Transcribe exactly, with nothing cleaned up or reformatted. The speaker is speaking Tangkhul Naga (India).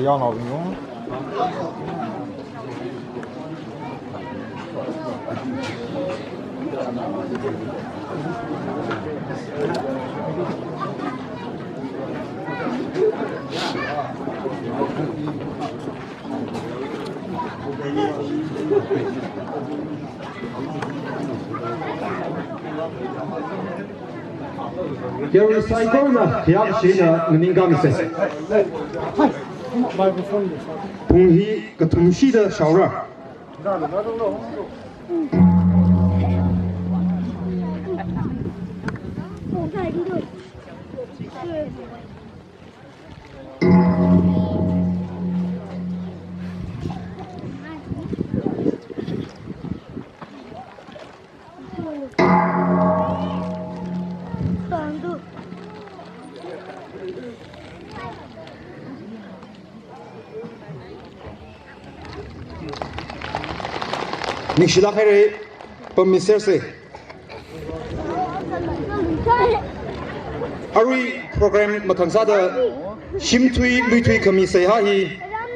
Yaonaobing yo. Yarui saikorana khayākashina nganingkāmisa. Pung hi kathumshida shaora. Ningshilāk haira, pammisersa. Arui program mathang sāda shimthui luithui khami seihā hi